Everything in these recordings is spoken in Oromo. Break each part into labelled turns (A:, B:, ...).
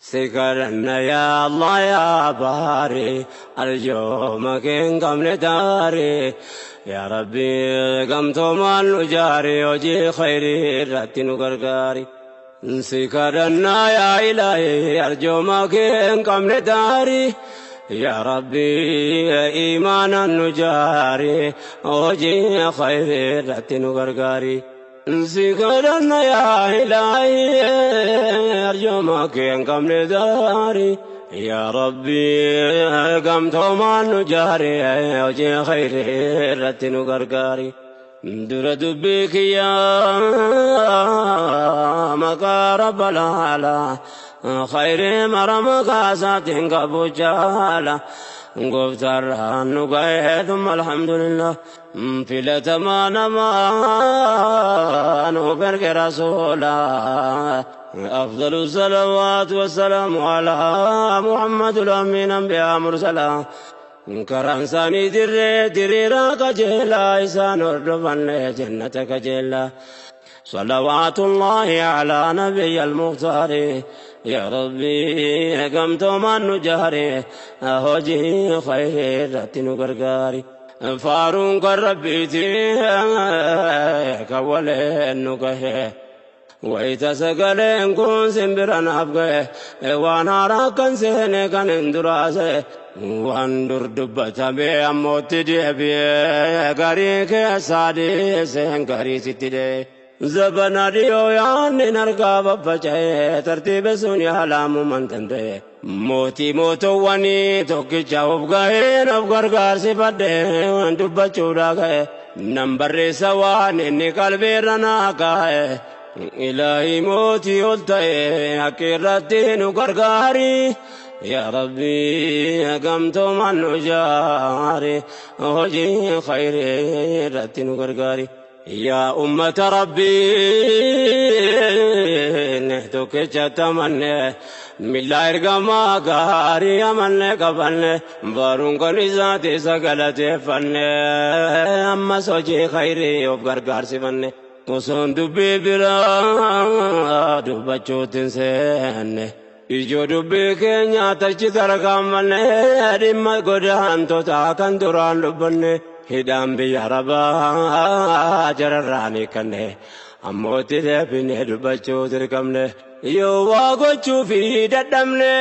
A: Si kadhanna yaa Allah yaa baari, arjooma kee hin qabne daari. Yaa Rabbi, gamtoomaan nu jaari, hojii khayrii irratti nu gargaari. Si kadhanna yaa Ilaahi, arjooma kee hin qabne daari. Yaa Rabbi, iimaanan nu jaari, hojii khayrii irratti nu gargaari. Si kadhanna yaa Ilaahi, arjooma kee hin qabne daari. Yaa Rabbi, gamtoomaan nu jaari, hojii khayrii irratti nu gargaari. Dura dubbii kiyyaa maqaa Rabbal aalaa, khayrii mara maqaa isaatiin qabu jaala. Gooftaarraan nu ga'ee, thumma alhamdulillah. Filatamaa namaa nuuf erge rasuula. أفضل الصلوات والسلام على محمد الأمين أنبياء مرسلا. Karaan isaanii dirree diriiraa qajeelaa, isaan hordofanne jannata qajeelaa. صلوات الله على نبي المختار. يا ربي، gamtoomaan nu jaari, hojii khayrii irratti nu gargaari. Faaruun kan Rabbiiti kan waleen nu gahe. Wayita sagaleen kun simbira naaf gahe, waan haaraa kan seene kan hin duraase, waan dur dubbatame ammootti deebi'ee garii keessaa dhiiseen garii sitti dee. Zabana dhiyoo yaanni harkaa faffaca'ee, tartiiba sun yaalaamuu danda'e. Mootii mootowwanii tokkicha of gaheen of gargaarsifadhee dubbachuudha ga'e. Nan barreessa waan inni qalbiirra naa kaa'e. Ilaahi mootii ol ta'e, akka irratti nu gargaari. Yaa Rabbi, gamtoomaan nu jaari, hojii khayrii irratti nu gargaari. Yaa ummata Rabbii, tokkicha tamanne, milla ergamaa gaarii amanne qabanne, baruun kan isaati isa galateeffanne, ammas hojii khayrii of gargaarsifanne. Osoon dubbii biraa dubbachuutti hin seenne, ijoo dubbii keenya tachi tarkaanfanne, dhimma godaantota kan duraan dubbanne, hidhaan biyya Arabaa jararraan hiikkanne, ammootti deebinee dubbachuu dirqamne. Yoo waa gochuu fi dadhabne,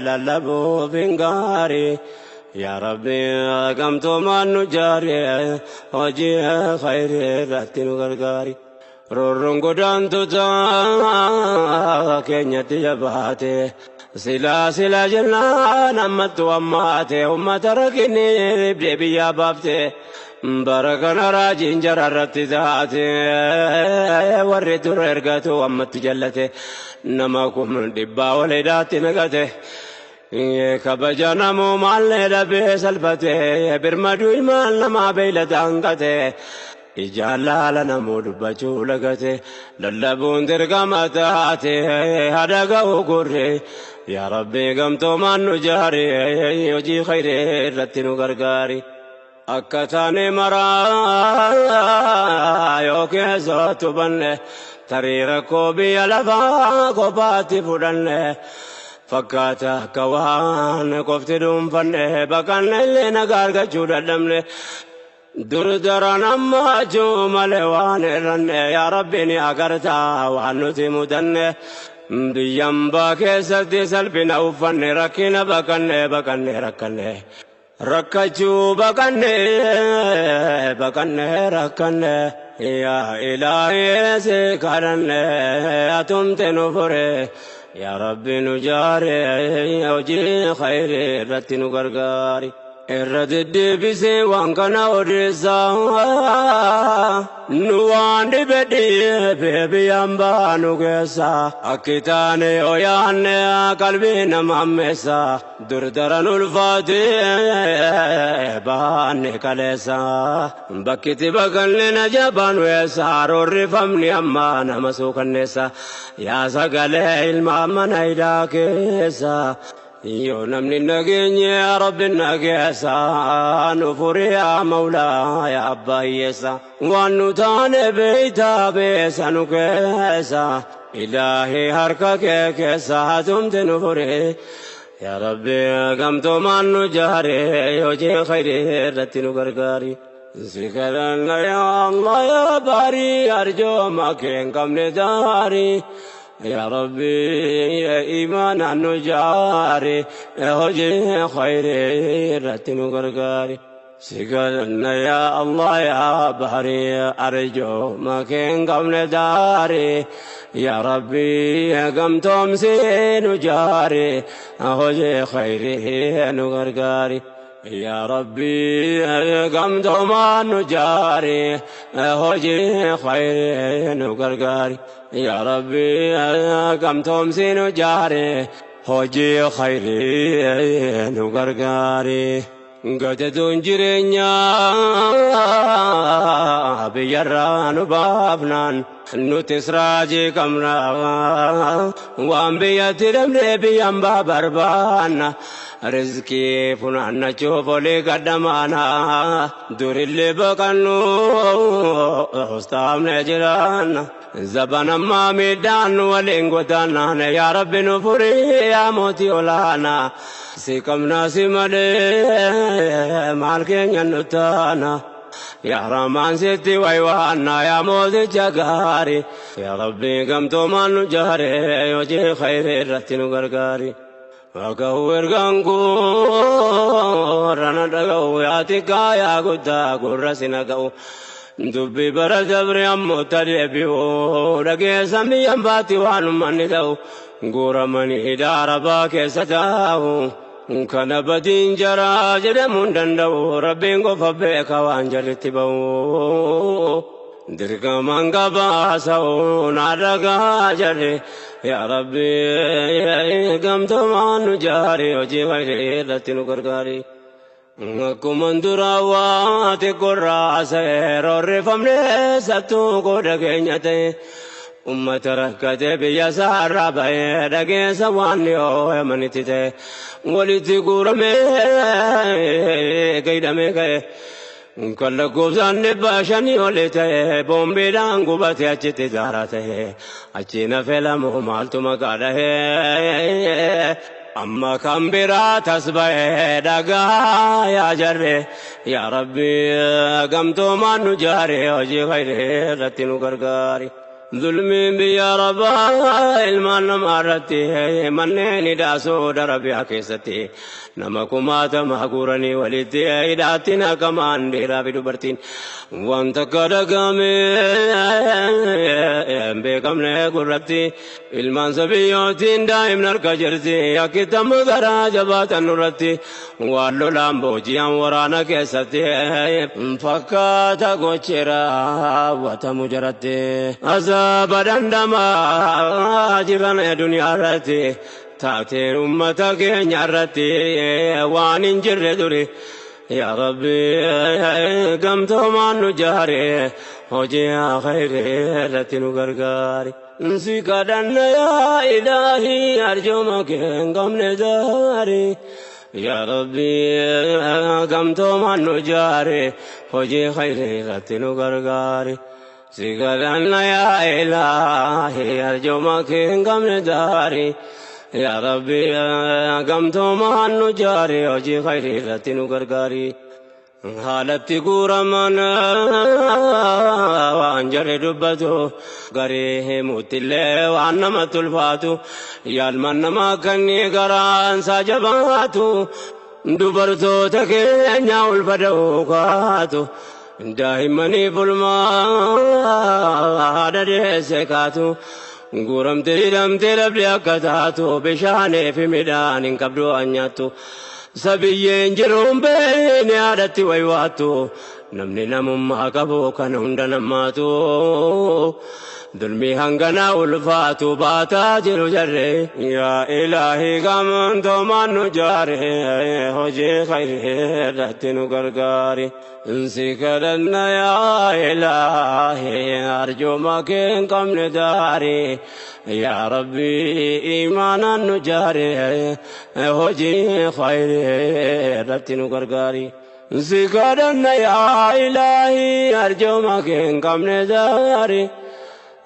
A: lallabuuf hin gaarii. Yaa Rabbi, gamtoomaan nu jaari, hojii khayrii irratti nu gargaari. Roorroon godaantota keenyatti jabaate, silaa silaa jennaan ammattu ammaate, ummata rakkinni dhibdee biyyaa baafte. Bara kana raajiin jara irratti taate, warri dura ergatu ammatti jallate, nama 100,000 ol hidhaatti naqate. Kabaja namumaallee dhabee salphate, birmaduu ilmaan namaa beeylada hanqate. Ijaan laala namuu dubbachuu lagate, lallabuun dirqama taate, hada ga'u gurre. Yaa Rabbi, gamtoomaan nu jaari, hojii khayrii irratti nu gargaari. Akka taane maraa yoo keessootu banne, tarii rakkoo biyya lafaa kophaatti fudhanne. Fakkaata akka waan qofti dhuunfanne, baqanne illee nagaa argachuu dadhabne. Dur daran ammaachuu malee waan irranne, yaa Rabbi, ni agartaa waan nuti mudanne. Biyyambaa keessatti salphina uffanne, rakkina baqanne, baqanne rakkanne. Rakkachuu baqanne, baqanne rakkanne. Yaa Ilaahii, si kadhanne, atumte nu fure. Yaa Rabbi, nu jaare, hojii khayrii irratti nu gargaari. Irra deddeebisee waan kana odeessaa, nu waan dhibe dhibe biyyaan baanu keessa, akki taane yoo yaanne qalbii nama ammeessa. Dur daran ulfaate baanne kaleessa, bakkitti baqanne na jabaan weessa, roorrifamni amma nama suukanneessa. Yaa sagalee ilma mana hidhaa keessa, yoo namni nageenye Rabbi nageessa, nu furi yaa Mawlaa, yaa abbaa hiyyeessa. Waan nu taane beeytaa, beessa nu keessa. Ilaahi harka kee keessa hatumte nu fure. Yaa Rabbi gamtoomaan nu jaare hojii khayrii irratti nu gargaari. Si kadhanna yaa Allah yaa baarii arjooma kee hin qabne daarii. Yaa Rabbi iimaanaan nu jaare hojii khayrii irratti nu gargaari. Si kadhanna yaa Allah yaa baarii arjooma kee hin qabne daarii. Yaa Rabbi gamtoomsee nu jaare hojii khayrii nu gargaari. Yaa Rabbi gamtoomaan nu jaare hojii khayrii nu gargaari. Yaa Rabbi gamtoomsee nu jaare hojii khayrii nu gargaari. Gataatuun jireenyaa biyyarraa nu baafnaan nutis raajii qabna. Waan biyyatti dhabnee biyyaan baa barbaanna. Rizqii funaannachuuf olii gadhamaana. Durillee baqannu ustaafne jiraanna. Zaban ammaa miidhaan waliin godaannaan yaa Rabbi nu furii yaa mootii olaanaa. Si qabnaa si malee maal keenya nu taana. Yaa Rahmaan sitti waywaanna yaa mooticha gaarii. Yaa Rabbi gamtoomaan nu jaare hojii khayrii irratti nu gargaari. Dhaga'u ergaan koo rana dhaga'u yaa xiqqaa yaa guddaa gurra si naga'u. Dubbii bara dabre ammoo tadeebi'u dhageessan biyyan baatti waan uummanni ta'u guuramanii hidhaa arabaa keessa taa'u. Kana badiin jaraa jedhamuu hin danda'u rabbiin qofa beeka waan jarritti ba'u. Dirqamaan gabaasa'u naa dhagaa jarri yaa Rabbi gamtoomaan nu jaari hojii khayrii irratti nu gargaari. Akkuma duraa waa xiqqoorraa seerorrifamnee sattuu qooda keenya ta'e. Ummata rakkate biyya isaarraa ba'ee dhageessa waan dhiyoo yamanitti ta'e. Walitti guuramee gaidhamee ka'e. Kan lakkoofsaan 500 oli ta'e boombiidhaan gubate achitti daaraa ta'e. Achi nafe lamu maaltu maqaa dhahee. Amma kan biraa tas ba'ee dhagaa yaa jarre yaa Rabbi gamtoomaan nu jaare hojii khayrii irratti nu gargaari. Zulmiin biyya arabaa ilmaan namaa irratti manneen hidhaa Saudi Arabiyaa keessatti nama kumaatama guuranii walitti hidhaatti naqamaan dhiiraa fi dubartiin wanta akka dhagahame hin beekamne gurratti ilmaan sabiyyootiin daa'imni harka jirti akkitamma garaa jabaatan nurratti waan lolaan booji'an waraana keessatti fakkaata gochi raawwatamu jaratti. Azaaba dhandhamaa jiran duniyaa irratti taateen uummata keenya irratti waan hin jirre duri. Yaa Rabbi gamtoomaan nu jaare hojii khayrii irratti nu gargaari. Si kadhanna yaa Ilaahi arjooma kee hin qabne daari. Yaa Rabbi gamtoomaan nu jaare hojii khayrii irratti nu gargaari. Si kadhanna yaa Ilaahi arjooma kee hin qabne daari. Yaa Rabbi gamtoomaan nu jaare hojii khayrii irratti nu gargaari. Haalatti guuraman waan jarri dubbatu garii himuuttillee waan namatti ulfaatu yaalman namaa kanni garaansaa jabaatu dubartoota keenya ulfa da'uu kaatu daa'immaniif ulmaa haadha deesse kaatu guuramtee hidhamtee dhabdee akka taatu bishaanii fi midhaan hin qabdu waan nyaattu. Sabiyyeen jiruun beekne haadhatti waywaattu namni namummaa qabu kan hunda namaatu dulmii hanganaa ulfaatu baataa jiru jarre. Yaa Ilaahi gamtoomaan nu jaare hojii khayrii irratti nu gargaari. Si kadhanna yaa Ilaahi arjooma kee hin qabne daari. Yaa Rabbi iimaanaan nu jaare hojii khayrii irratti nu gargaari. Si kadhanna yaa Ilaahi arjooma kee hin qabne daari.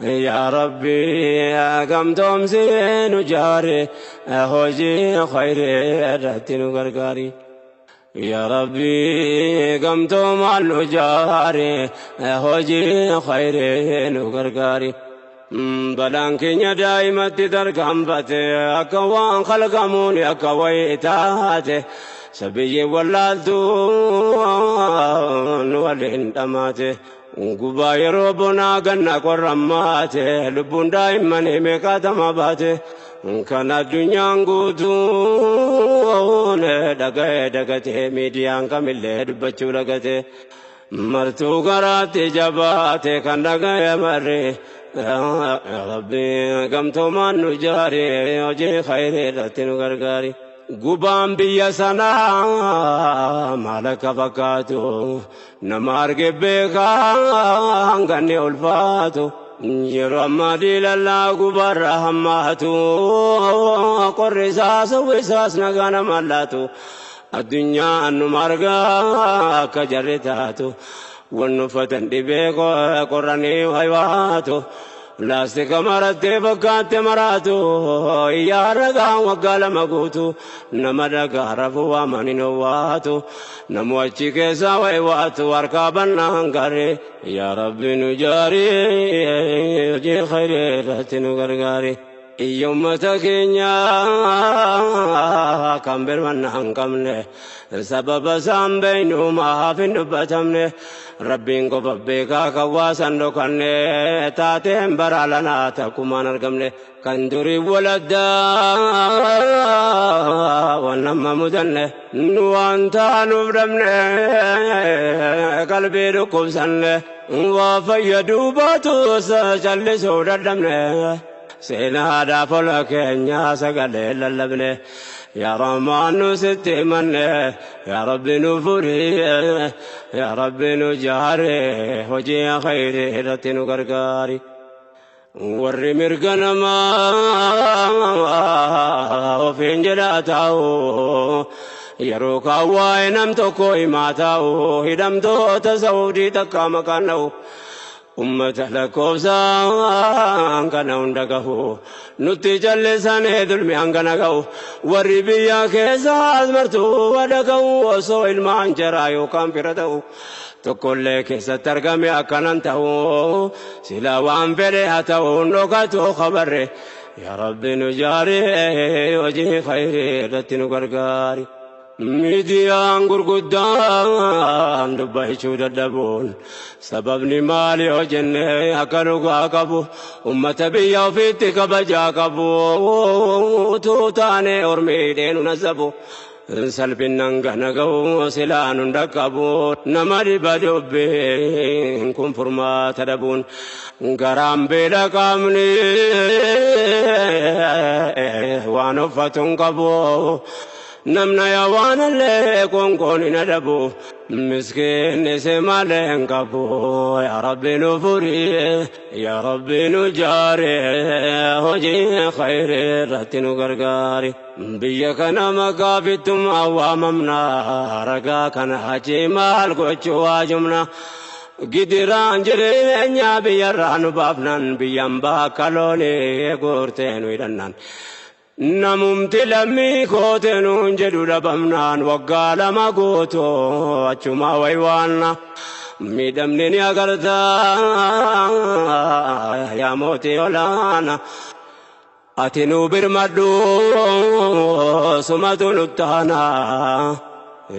A: Yaa Rabbi gamtoomsee nu jaare, hojii khayrii irratti nu gargaari. Yaa Rabbi gamtoomaan nu jaare, hojii khayrii nu gargaari. Balaan keenya daa'imatti tarkaanfate, akka waan khalqamuun akka wayii taate, sabiyyi wallaaltuun waliin dhamaate. Gubaa yeroo bonaa ganna qorrammaate, lubbuun daa'immanii meeqaatama baate. Kan addunyaan guutuun dhaga'ee dagatee, miidiyaan kamillee dubbachuu dagatee, martuu garaatti jabaate kan dhaga'e marre. Rabbi gamtoomaan nu jaare, hojii khayrii irratti nu gargaari. Gubaan biyya sanaa maal akka fakkaatu nama arge beekaa hanganni ulfaatu. Yeroo ammaa diilallaa gubaarra hammaatu, qorri isaas hawwisaas nagaa nama laatu. Addunyaan numa argaa akka jarri taatu, wanni uffatan dhibee qorranii waywaatu. Laastika marattee fakkaatte maraatu, iyyaa ragaan waggaa 2 guutu, nama dhagaa rafuu waamanii owwaatu, namu achi keessaa waywaatu harkaa bannaan garee. Yaa Rabbi nu jaari, hojii khayrii irratti nu gargaari. Iyya ummata keenya kan birmanna hin qabne, sababa isaan beeynu maaf hin dubbatamne? Rabbiin qofa beekaa kan waasan dhokanne, taateen bara lanaa takkumaan argamne. Kan durii waladdaa waan nama mudanne, nu waan taanuuf dhabne, qalbii dhukkubsanne, waa fayyaduu baatus callisuu dadhabne. Seenaadhaaf ola keenya sagalee lallabne. Yaa Rahmaan nu sitti himanne, yaa Rabbi nu furi, yaa Rabbi nu jaare, hojii khayrii irratti nu gargaari. Warri mirga namaa ofiin jedhaa taa'u, yeroo kaan waa'ee nam tokko himaa taa'u, hidhamtoota Saudii takka maqaan dha'u. Ummata lakkoofsaan kana hunda gahu, nutti callisanii dulmi hangana gahu. Warri biyya keessaas martuu dhaga'u, osoo ilmaan jaraa yookaan fira ta'u tokkollee keessatti argame akkanan ta'u, sila waan fedhe haa ta'u dhokatu khabarre. Yaa Rabbi nu jaare, hojii khayrii irratti nu gargaari. Miidiyaan gurguddaan dubbachuu dadhabuun sababni maali yoo jenne, akka dhugaa qabu ummata biyya ofiitti kabajaa qabu utuu taane ormii nu nasabu. Salphinnan gana ga'u silaan hunda qabu, nama dhiba dubbiin kun furmaata dhabuun. Garaan beela, qaamni waan uffatu hin qabu. Namna yaa waan illee konkoon hin adabu, miskiinni si malee hin qabu. Yaa Rabbi nu furi, yaa Rabbi nu jaare, hojii khayrii irratti nu gargaari. Biyya kana maqaa fittummaa waamamna, ragaa kana achi maal gochuu waajumna? Gidiraan jireenya biyyarraa nu baafnan, biyyan bakka loonii guurtee nu hidhannan. Namumti lammii koote nuun jedhu dhabamnaan, waggaa 2 guutuu achuma waywaanna. Miidhamni ni agartaa yaa mootii olaana. Ati nu birmadhu, sumatu nuttaana.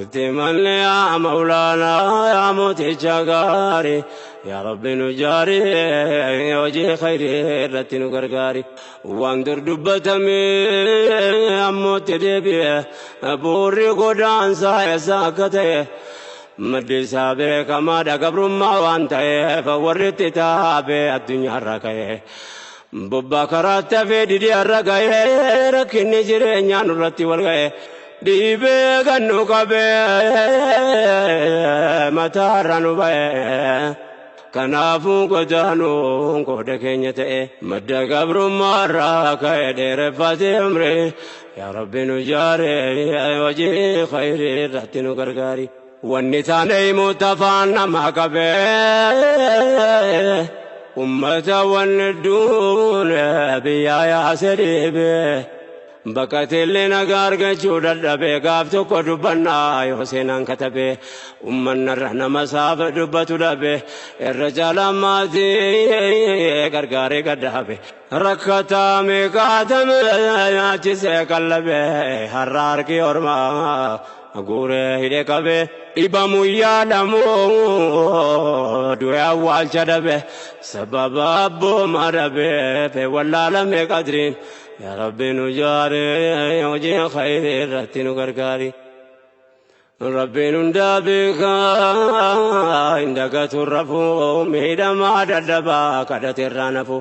A: Itti manni yaa maulaanaa yaa mooticha gaarii. Yaa Rabbi nu jaari, hojii khayrii irratti nu gargaari. Waan dur dubbatame ammootti deebi'e, buurri godaansaa eessa akka ta'e maddi isaa beekamaadha. Gabrummaa waan ta'eef warri itti taabee addunyaarra ka'e. Bobbaa karaatti hafee didee har'a ga'ee, rakkinni jireenyaa nurratti wal ga'e. Dhiibee kan nu qabee mataarra nu ba'e. Kanaafuu godaanuun qooda keenya ta'e, madda gabrummaarraa ka'e dheereffatee umri. Yaa Rabbi nu jaare, hojii khayrii irratti nu gargaari. Wanni taane himuutti afaan namaa qabee. Ummata wanni duune biyyaa yaase dhiibe. Baqatellee nagaa argachuu dadhabe gaaf tokko dubbannaa yoo seenaan katabe ummannarra nama saaf dubbatu dhabe irra caalaa maatii gargaaree gadhaabe rakkataa meeqaatame nyaachisee qallabe har'a harki ormaa guuree hidhe qabe dhibamu yaadamu du'e awwaalcha dhabe sababa abbooma dhabe wallaalame qadriin. Yaa Rabbi nu jaare hojii khayrii irratti nu gargaari. Rabbiin hundaa beekaa hin dagatu rafuu miidhamaa dadhabaa kadhate irraa nafu.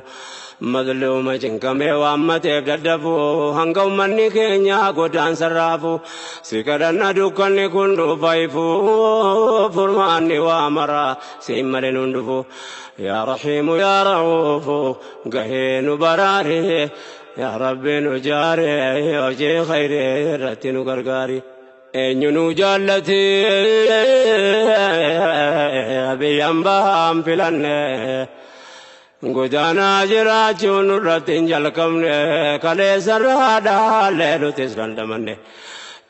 A: Mazluuma cinqamee waammateef dadhabu hanga ummanni keenya godaansa raafu. Si kadhanna dukkanni kun dhufa ifu furmaanni waa mara siin malee nun dhufu. Yaa Rahiimu yaa Ra'uufu gahee nu baraare. Yaa Rabbi nu jaare hojii khayrii irratti nu gargaari. Eenyu nu jaallate biyyaan bahaan filanne. Godaanaa jiraachuun nurratti hin jalqabne kaleessarraa dhaallee nutis dandamanne.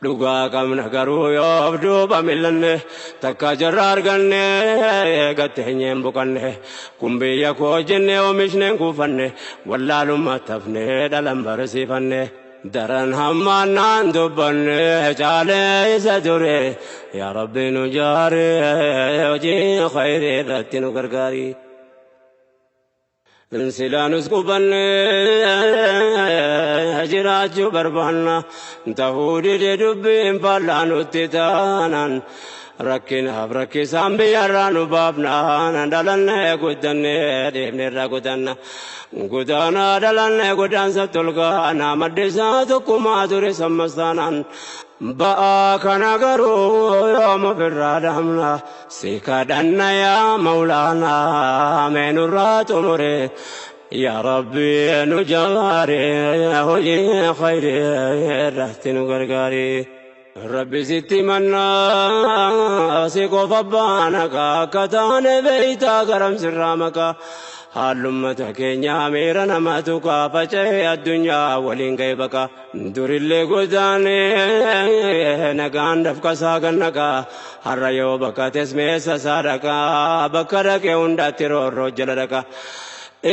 A: Dhugaa qabna garuu yoo of duuba millanne takka jarra arganne gatteenyeen buqanne kun biyya koo jenne oomishne kuufanne wallaalummaa tafne dhalan barsiifanne daran hammaannaan dubbanne caalee isa ture yaa Rabbi nu jaare hojii khayrii irratti nu gargaari. Silaanus qubanne jiraachuu barbaanna ta'uu dide dubbiin faallaa nutti taanaan rakkinaaf rakkisaan biyyarraa nu baafnaan dhalannee guddannee deemneerra gudanna godaanaa dhalannee godaansa tolgaanaa maddisaa tokkummaa ture sammastaanaan ba'aa kana garuu yoom ofirraa dhaabna si kadhanna yaa Mawlaanaa mee nurraa xumure. Yaa Rabbi nu jaare hojii khayrii irratti nu gargaari. Rabbi sitti mannaa si qofa baana akka taane beeytaa garam sirraa maqaa. Haallummata keenya miira nama tuqaa faca'ee addunyaa waliin ga'e baqa. Durillee godaanee nagaan dafqasaa gannaqaa har'a yoo baqates meessa isaa dhaqaa bakka dhaqee hundaatti roorroo jala dhaqa.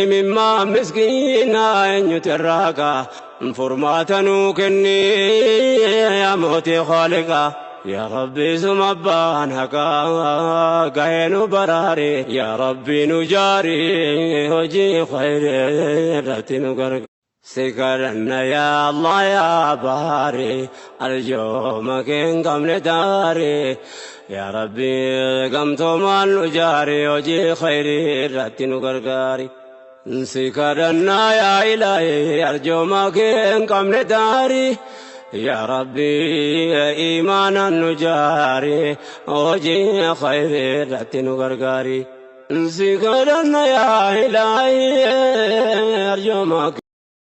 A: Imimmaa miskiinaa eenyutu irraa haqa furmaata nuu kenni yaa mootii khaaliqaa. Yaa Rabbi suma abbaan haqaa gahee nu baraare yaa Rabbi nu jaari hojii khayrii irratti nu gargaari. Si kadhanna yaa Allah yaa baari arjooma kee hin qabne taari yaa Rabbi gamtoomaan nu jaari hojii khayrii irratti nu gargaari. Si kadhanna yaa Ilaahi arjooma kee hin qabne taari. Yaa Rabbi iimaanan nu jaari hojii khayrii irratti nu gargaari. Si kadhanna yaa Ilaahi arjooma.